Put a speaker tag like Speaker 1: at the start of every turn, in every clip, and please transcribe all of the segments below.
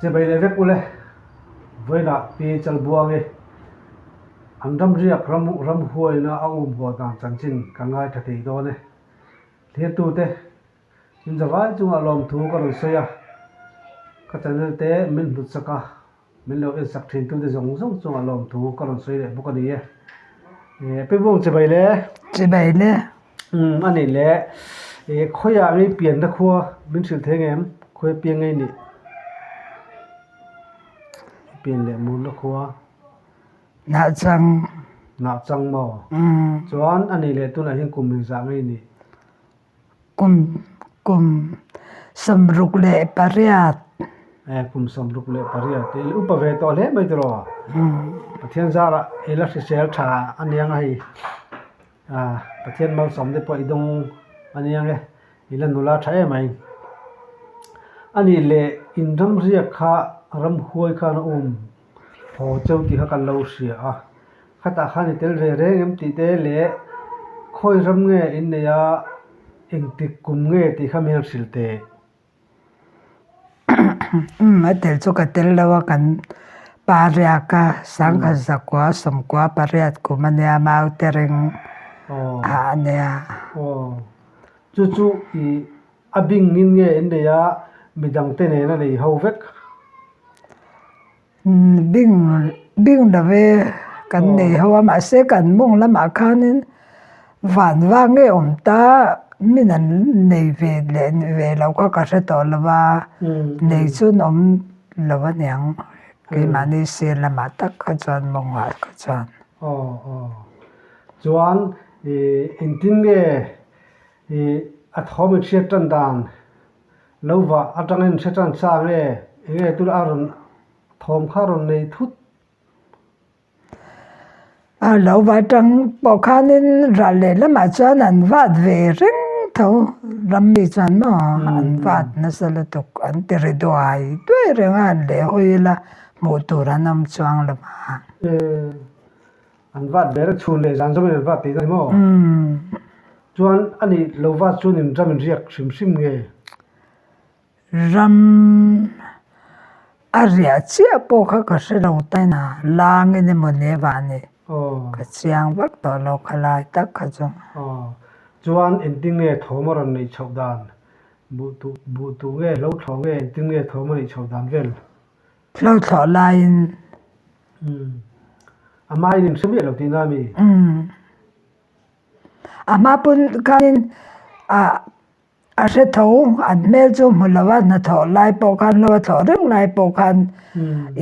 Speaker 1: Chibai leh vek ule, vawiinah Pi Chalbuangi an ramriak ram ramhuaina a um haw dan chanchin kan ngaithla thei dawn e. Thirtute in zavai chungah lawmthu ka rawn sawi a, ka channel te min hlut sak a, Min lo ensak thin tute zawng zawng chungah lawmthu ka rawn sawi leh bawk a ni e. Eh, Pi Buang chibai le.
Speaker 2: Chibai le.
Speaker 1: Umm, a nih le. Eh, khawiah ngei pianna khua min hrilh thei ngem? Khawi piang ngei nih? Pian leh murna khua.
Speaker 2: Nahchang.
Speaker 1: Nahchang maw?
Speaker 2: Umm.
Speaker 1: Chuan a nih leh tunah hian kum engzah ngei nih?
Speaker 2: Kum kum 68.
Speaker 1: Eh, kum 68 i upa ve tawh hle mai tiraw? Pathian zarah i la hrisel tha a niang a hei. Ah, Pathian malsawm te pawh i dawng a niang e, i la nula tha em mai. A nih leh in ramriak kha ramhuai khan a um haw cheu tih kha kan lo hria a. Khatah khan i tel ve reng em tih te leh khawi ram nge in nei a, engtik kum nge tih kha min han hrilh teh.
Speaker 2: Umm a tel chu ka tel lo a kan pa riak a sangkhat zakua sawmkua pariat kum a nia mau te reng a a nia.
Speaker 1: Aw chu chu i a bing in nge in nei a midang te nen a nei ho vek.
Speaker 2: Bing bing lo e kan nei ho a mahse kan mawng lamah khanin van vang nge awm ta min an nei ve leh ve loh kha ka hre tawh lo va nei chu an awm lo aniang keimahni sir lamah tak kha chuan mawngah kha chuan.
Speaker 1: Aw aw chuan ih engtin nge ih a thawm in hriat tan dan Lo vah atangin hre tan sa nge enge tuna a rawn thawm kha rawn nei thut.
Speaker 2: A lo vah atang pawh khanin ral leh lamah chuan an vat ve reng tho ram mi chuan maw an vat nasa lutuk an ti ri duai duai reng a an leh hawi ila hmuh tur an awm chuang lo va.
Speaker 1: An vat ve reng chhun leh zan zawmin an vat tih na ni maw? Chuan a nih lo vat chuan in ram in riak hrim hrim nge?
Speaker 2: Ram a riah chiah pawh kha ka hre lo tain a, langin emaw ni vah ni. Ka chiang vak tawh lo kha lai tak kha chu.
Speaker 1: Aw, chuan engtin nge thawm a rawn neih chhoh dan? Buh tuh buh tuh nge hlo thlawh nge engtin nge thawm a neih chhoh dan vel?
Speaker 2: Hlo thlawh laiin.
Speaker 1: Umm. A hmain in hre miah lo tihna a mi?
Speaker 2: Umm. A hma pawn khanin ah a hre tho an hmel chu hmu lo a hnathawh lai pawh khan hlo a thlawh reng lai pawh khan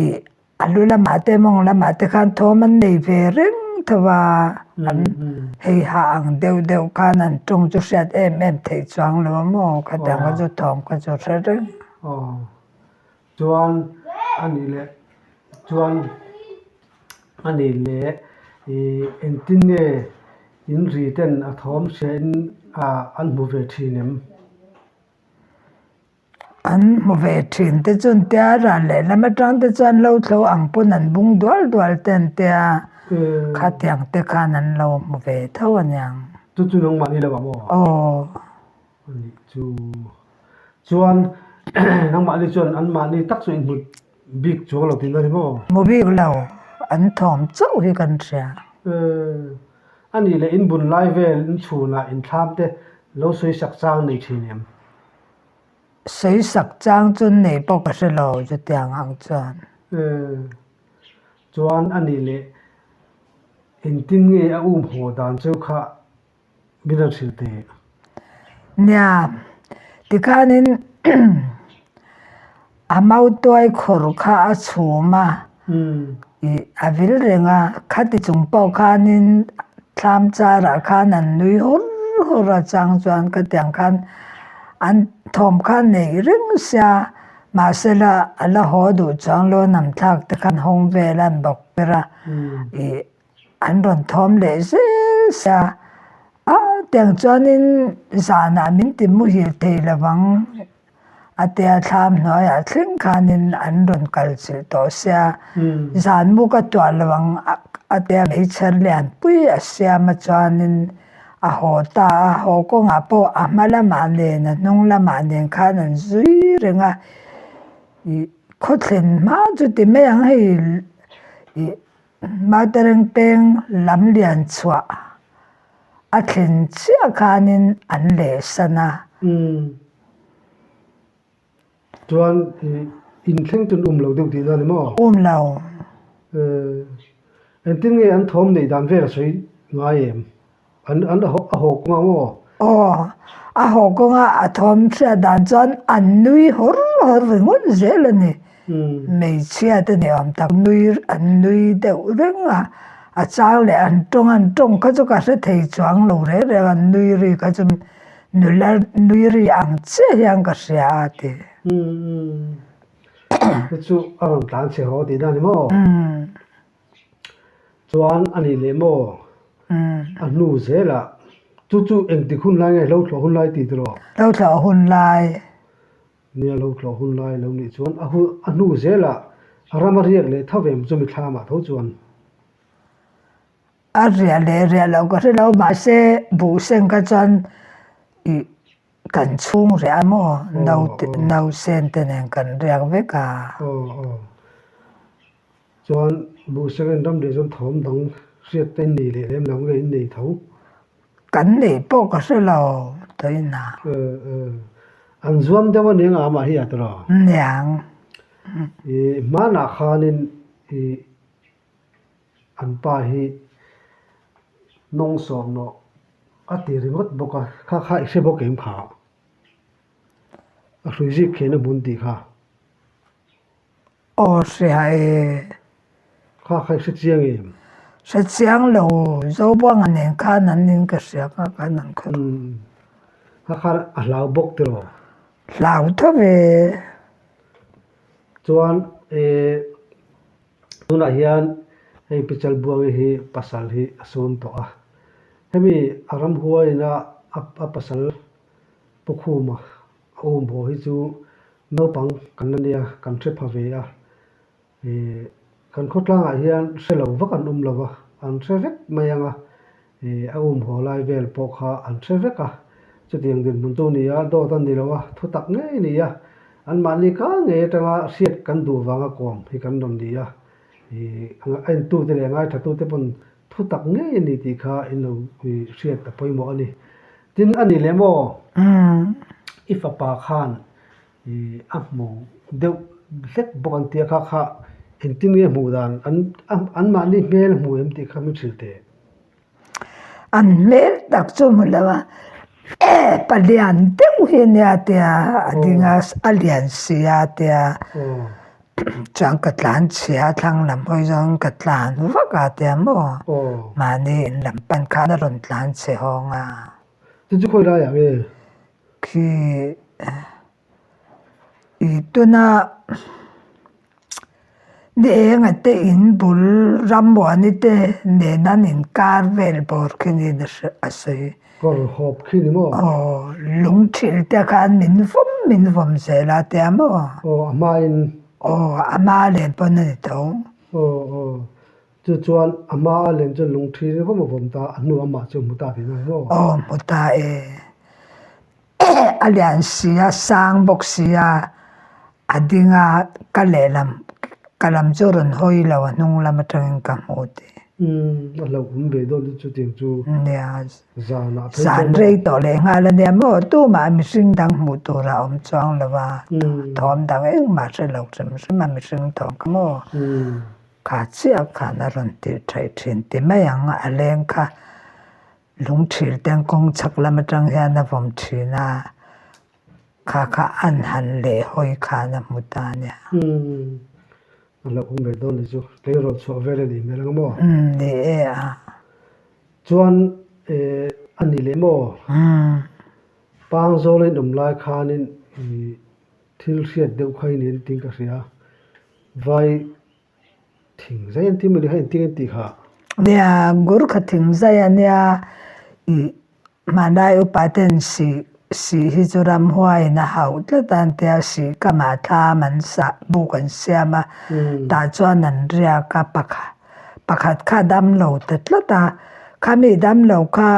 Speaker 2: ih a lu lamah te mawng lamah te khan thawm an nei ve reng tho a an hei ha ang deuh deuh khan an tawng chu hriat em em theih chuang lo a maw khatiang kha chu thawm kha chu hre reng.
Speaker 1: Chuan a nih leh chuan a nih leh ih engtin nge in ri ten a thawm hria in ah an hmu ve thin em?
Speaker 2: An hmu ve thin te chu an tia ral lehlam atang te chuan lo thlo ang pawn an bung dual dual te an tia khatiang te khan an lo hmu ve tho aniang.
Speaker 1: Chu chu nangmahni lo ah maw?
Speaker 2: Aw.
Speaker 1: A nih chu chuan nangmahni chuan anmahni tak chu inhmu bik chuang lo tihna ni maw?
Speaker 2: Hmu bik lo, an thawm chauh hi kan hria.
Speaker 1: A nih leh in bun lai vel in chhunah in thlam te lo sawi sak chang nei thin em?
Speaker 2: Sawi sak chang chu nei pawh ka hre lo chutiang ang chuan.
Speaker 1: Chuan a nih leh engtin nge a um haw dan cheu kha Min rawn hrilh teh.
Speaker 2: Nia, tikhanin a mautuai khawr kha a chhum a, ih a vil reng a, khati chung pawh khanin thlam charah khan an nui hur hur a chang chuan khatiang khan an thawm kha neih reng sia, mahsela a la haw duh chuang lo a namthlak te khan hawng vel a an bawk ber a, ih An rawn thawm leh zel sia, a tiang chuanin zanah min ti muhil thei lovang a tia thlam hnuaiah thleng khanin an rawn kal chilh tawh sia, zan mu ka tuah lovang a tia hmeichhe lianpui a siam a chuanin a haw ta a, haw kawngah pawh a hma lamah nen a hnung lamah nen khan an zui reng a. Khaw thlen hma chu ti mai ang hei ih Mautareng peng lam lian chhuah a thlen chiah khanin an lehsan a.
Speaker 1: Chuan inthleng chu an um lo deuh tihna a ni maw?
Speaker 2: Um lo.
Speaker 1: Engtin nge an thawm neih dan vel a sawi ngai em? An an a haw kawnga maw?
Speaker 2: Aw, a haw kawnga a thawm hriat dan chuan an nui hawr hawr ringawt zel a ni. Hmeichhia te ni awm tak nui an nui deuh reng a, a chang leh an tawng an tawng kha chu ka hre thei chuang lo reng reng an nui ri kha chu nula nui ri ang chiah hian ka hria a ti.
Speaker 1: Chu chu a rawn tlan chhe haw tih dan ni maw? Chuan a nih leh maw? A hnu zelah chu chu engtik hun lai nge hlo thlawh hun lai tih tawh?
Speaker 2: Hlo thlawh hun lai.
Speaker 1: Nia hlo thlawh hun lai lo nih chuan a hu a hnu zelah a ram a riak leh tho em chumi thlamah tho chuan.
Speaker 2: A riah leh riah loh ka hre lo mahse buhseng kha chuan ih Kan chhung riah a maw? Nausen te nen kan riak vek a.
Speaker 1: Aw aw. Chuan Buhseng ram leh chuan thawm dang hriat te in nei leh lem lo nge in nei tho?
Speaker 2: Kan neih pawh ka hre lo tawina.
Speaker 1: Aw aw. An zuam deuh a nia nga amah hi a tawrh a?
Speaker 2: Niang.
Speaker 1: I hmanah khanin i An pa hi nawng sawm nawh a ti ringawt bawk a, kha kha i hre bawk em kha? A hrui zik khian a hmun tih kha.
Speaker 2: Aw hria e.
Speaker 1: Kha kha i hre chiang em?
Speaker 2: Hre chiang lo, Zobuanga nen khan an in ka hria kha khan an khawih.
Speaker 1: Kha kha a hlau bawk tiraw?
Speaker 2: Hlau tho ve.
Speaker 1: Chuan eh. Tunah hian hei Pichal Buangi hi pasal hi a sawm tawh a, hemi a ramhuaiin a a pasal Pu Khuma a um haw hi chu naupang kan la nia, kan hre pha ve a, ih kan khawtlangah hian hre lo vak an awm lo va, an hre vek mai ang a, ih a um haw lai vel pawh kha an hre vek a, chutiang dinhmun chu a ni a, dawt a ni lo a, thutak ngei a ni a. Anmahni ka ngei atanga hriat kan duh vanga kawm hi kan rawn ni a, ih a entute leh ngaithlatute pawn thu tak ngei a ni tih kha in lo hriat a pawimawh a ni. Tin, a ni leh maw? I fapa khan ih a hmu deuh hlek bawk an tia kha kha engtin nge hmuh dan an anmahni hmel hmu em tih kha min hrilh teh.
Speaker 2: An hmel tak chu hmu lo a, palian deuh hi ania tia a ding a, a lian si a tia chuan ka tlan chhia a thlang lam hawi zawng ka tlan vak a tia maw mahni in lam pan khan a rawn tlan chhe hawng a.
Speaker 1: Chu chu khawi laiah nge?
Speaker 2: Khi ih tuna. Ni enga te in bul rammuani te nen an inkar vel bawr khi niin a sawi.
Speaker 1: Kawr hawp khi ni maw?
Speaker 2: Aw, lung thil te khan min vawm min vawm zel a tia maw?
Speaker 1: Aw, a hmain.
Speaker 2: Aw, a hma len pawn a ni tho.
Speaker 1: Aw, aw. Chu chuan a hma a len chuan lung thil vawm a vawm ta, a hnu amah chu hmu ta tihna ni maw?
Speaker 2: Aw, hmu ta e. A lian si a, sang bawk si a, a ding a, ka lehlam ka lam chu rawn hawi lo a hnung lam atangin ka hmu tih.
Speaker 1: Umm a hlauhawm ve dawn chu chutiang chu
Speaker 2: Nia
Speaker 1: zanah phei chuan
Speaker 2: zan rei tawh leh nghal a nia maw tumah mihring dang hmuh tur a awm chuang lo a, thawm dang engmah hre lo hrim hrim a mihring thawm kha maw kha chiah khan a rawn tirh theih thin ti mai ang a leng kha. Lungthir ten kawng chhak lam atang hian a vawm thin a, kha kha an han leh hawi khan a hmu ta a nia.
Speaker 1: Umm, a lo awm ve dawn ni chu, tleirawl chhuah vel a nih hmel ang maw?
Speaker 2: Umm, ni e a.
Speaker 1: Chuan eh a ni leh maw?
Speaker 2: Umm.
Speaker 1: Pangzawl a inawm lai khanin ih thil hriat deuh kha i nen tiin ka hria, vai Thing zai an ti maw ni kha engtin an tih kha?
Speaker 2: Nia, Gurkha thing zai a nia ih hmanlai upa ten sih sih hi chu ramhuaiin a hauh tlat a an tia sih kamah thlam an sah buk an siam a tah chuan an riak a pakhat pakhat kha a damlo ta tlat a khami damlo kha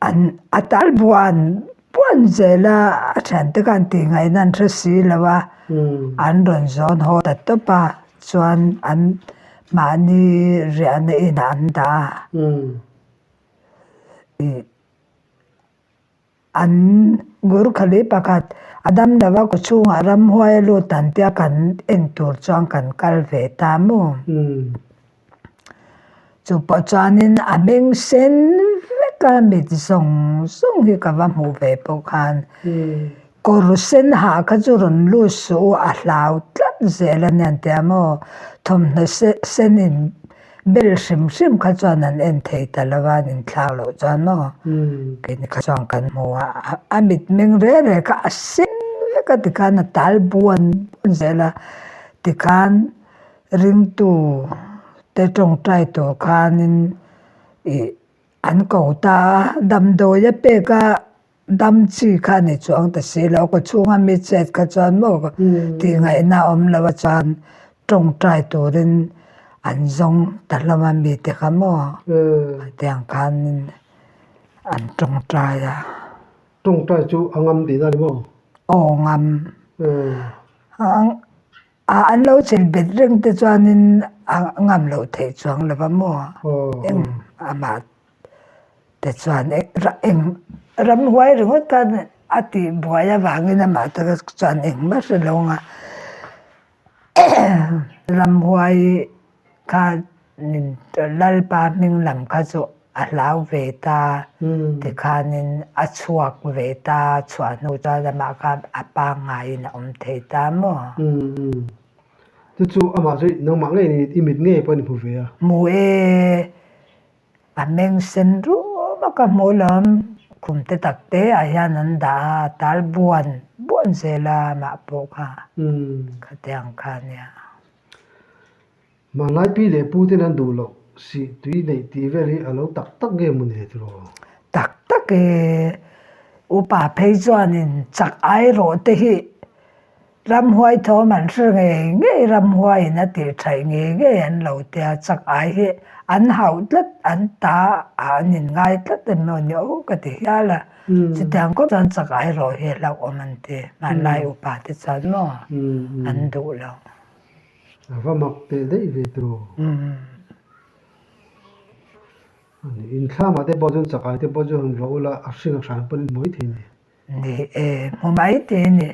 Speaker 2: an a talbuan. buan zel a, a thiante khan tih ngaihna an hre si lo a, an rawn zawn haw ta tawp a, chuan an mahni riahna inah an dah a. Ih an Gurkhali pakhat a dam lo a kaw chhungah ramhuai a lut an tia kan en tur chuan kan kal ve ta maw? Chu pawh chuanin a meng sen vek a mit zawng zawng hi ka va hmuh ve pawh khan kawr sen hah kha chu rawn lut suh u a hlau tlat zel a nia an tia maw thawmhnaw sen in bel hrim hrim kha chuan an en thei ta lo a an inthlak loh chuan maw keini kha chuan kan hmu a a mit meng reng reng kha a sen vek a tikhan a tal buan buan zel a tikhan. Ringtu te tawngtai tur khanin ih an ko ta a, damdawi a pek a dam chi kha a ni chuang ta si lo, ka chhunga mi chet kha chuan maw tih ngaihna a awm lo a chuan tawngtai turin an zawng ta hlawm a mi te kha maw tiang khanin an tawngtai a.
Speaker 1: Tawngtai chu a ngam tihna a ni maw?
Speaker 2: Aw ngam. A an lo chil bet reng te chuanin a ngam loh theih chuang lo va maw? Eng amah te chuan eng ramhuai ringawt khan a tih buai avangin amah te chuan engmah hre lo ang a ramhuai kha Lalpa hming lam kha chu a hlau ve ta tikhanin a chhuak ve ta chhuah hnu chuan amah kha a pangngaiin a awm thei ta maw?
Speaker 1: Chu chu amah chu nangmah ngei i mit ngei pawh a ni hmu ve a.
Speaker 2: Hmu e, a meng sen rum a ka hmu lawm, khum te tak te ah hian an dah a, tal buan buan zel a amah pawh kha khatiang kha a nia.
Speaker 1: Hmanlai pi leh pu ten an duh loh sih tui neih tih vel hi a lo tak tak nge maw ni le tiraw?
Speaker 2: Tak tak e, upa phei chuanin chak ai rawh te hi ramhuai thawm an hre ngei ngei ramhuaiin a tih thaih ngei ngei an lo tia chak ai hi an hauh tlat an ta ah an in ngai tlat em maw ni aw ka ti hial a, chutiang kawp chuan chak ai rawh hi a hlauhawm an ti hmanlai upa te chuan maw an duh lo.
Speaker 1: A va mak teh daih ve tiraw? Ani inthlamah te pawh chuan chakai te pawh chu han rawh ula a hring a hran pawhin hmu mai thei ni.
Speaker 2: Ni e, hmu mai thei a ni.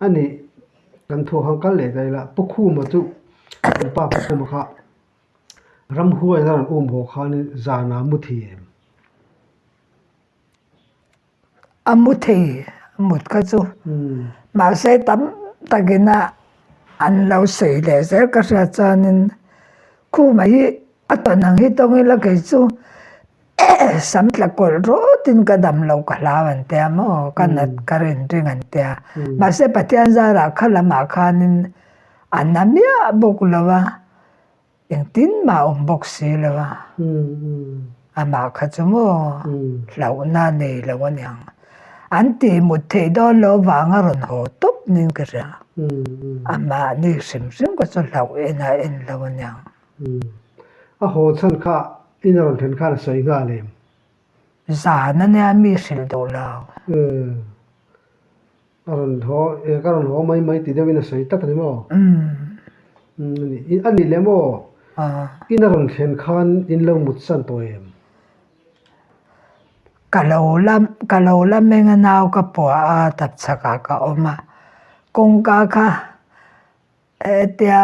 Speaker 1: Ani kan thu han kal leh ta ila Pu Khuma chu kan pa Pu Khuma kha ramhuaiin a rawn um haw khanin zanah mu thei em?
Speaker 2: A mu thei mut kha chu mahse tam takin a an lo sawi leh zel ka hriat chuanin khuma hi a tawn ang hi tawng ila kei chu sam tla kawlh rawtin ka dam loh ka hlau an tia maw ka nat ka rin ring an tia mahse Pathian zarah kha lamah khanin a na miah bawk lo a. Engtin mah awm bawk si lo a, amah kha chu maw hlauhna nei lo a niang. An tih mut theih dawn loh vanga rawn haw tawp niin ka hria. Amah ni hrim hrim kha chu hlauh en a en lo a niang.
Speaker 1: A haw chhan kha in a rawn then khan a sawi nghal em?
Speaker 2: Zan a nia mi hrilh duh lo.
Speaker 1: A rawn haw eh ka rawn haw mai mai tih deuhin a sawi tak a ni maw? A nih leh maw? In a rawn thlen khan in lo mut san tawh em?
Speaker 2: Ka lo la ka lo la meng a nau ka puah a tapchhakah ka awm a kawngka kha hetia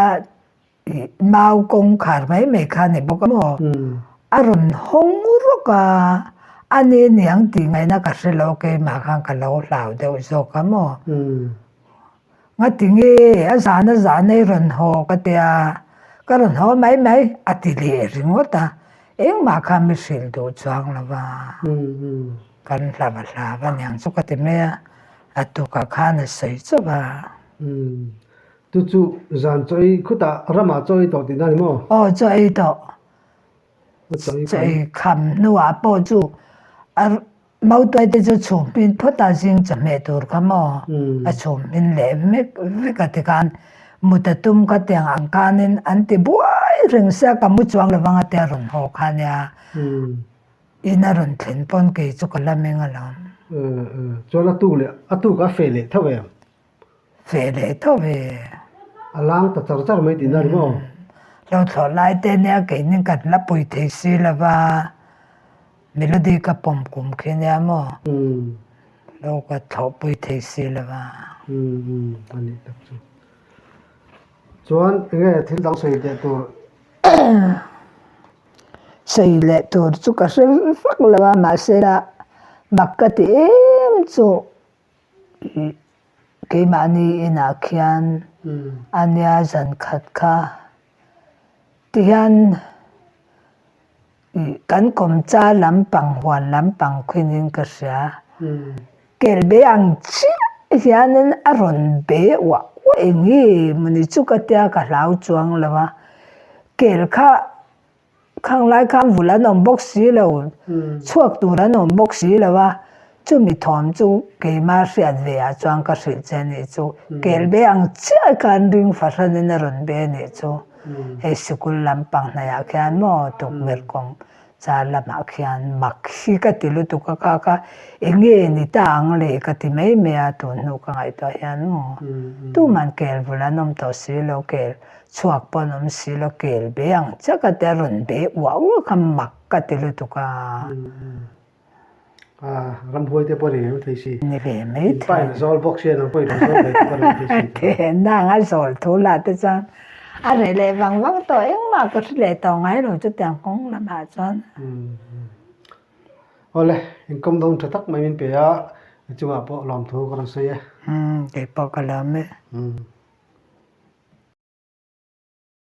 Speaker 2: Mau kawngkhar mai mai kha a ni bawk a maw? A rawn hawng rawk a, a ni aniang tih ngaihna ka hre lo keimah khan ka lo hlau deuh zawk a maw? Ngati nge a zan a zan ei rawn haw ka tia, ka rawn haw mai mai a ti leh ringawt a, engmah kha mi hrilh duh chuang lo va, kan hlau a hlau aniang chu ka ti mai a, a tukah khan a sawi chauh a.
Speaker 1: Chu chu zan chaw ei khutah ramah chaw ei tawh tihna a ni maw?
Speaker 2: Aw chaw ei tawh. Chaw ei kham hnuah pawh chu a mautuai te chu chhum hmin phawt a zing chawhmeh tur kha maw a chhum hmin leh vek vek a tikhan mut a tum kha tiang ang khanin an ti buai reng sia ka mu chuang lovang a tia rawn haw kha nia. In a rawn thlen pawn kei chu ka la meng alawm.
Speaker 1: Chuan a tuk leh a tuk a feh leh tho em?
Speaker 2: Feh leh tho ve.
Speaker 1: A lang ta char char mai tihna ni maw?
Speaker 2: Lo thlawh lai te nia keini kan la pui thei si lo va, Melody ka pawm kum khi nia maw? Lo ka thlawh pui thei si lo va.
Speaker 1: A nih tak chu. Chuan enge thil dang sawi leh tur?
Speaker 2: Sawi leh tur chu ka hre vak lo a, mahse la mak ka ti em chu keimahni inah khian a nia zan khat kha tihian kan kawmcha lampang huan lampang khuinin ka hria. Kel be ang chiah hianin a rawn be uah uah eng nge mawni chu ka tia ka hlau chuang lo a, kel kha khang lai khan vul an awm bawk si lo, chhuak tur an awm bawk si lo a, chumi thawm chu keima hriat ve ah chuan ka hrilh che anih chu, kel be ang chiah khan ring fahranin a rawn be anih chu, hei sikul lampang hnaihah khian maw tukverh kawng Char lamah khian mak hi ka ti lutuk a kha kha enge ni ta ang le ka ti mai mai a tun hnu ka ngaihtuah hian maw tuman kel vul an awm tawh si lo kel chhuak pawh an awm si lo kel be ang chiah ka ti a rawn be uah uah kha mak ka ti lutuk a.
Speaker 1: Ramhuai te pawh ni ve mai thei si.
Speaker 2: Ni ve mai thei.
Speaker 1: In pa in a zawl bawk sia nang pawh i lo zawl ve te pawh ni mai thei si.
Speaker 2: Te nang a zawl thu lah te chuan a reh leh vang vang tawh engmah ka hre leh tawh ngai lo chutiang kawng lamah chuan.
Speaker 1: Awle inkawm dawn tha tak mai min pe a, i chungah pawh lawmthu ka rawn sawi e.
Speaker 2: Keipawh ka lawm e.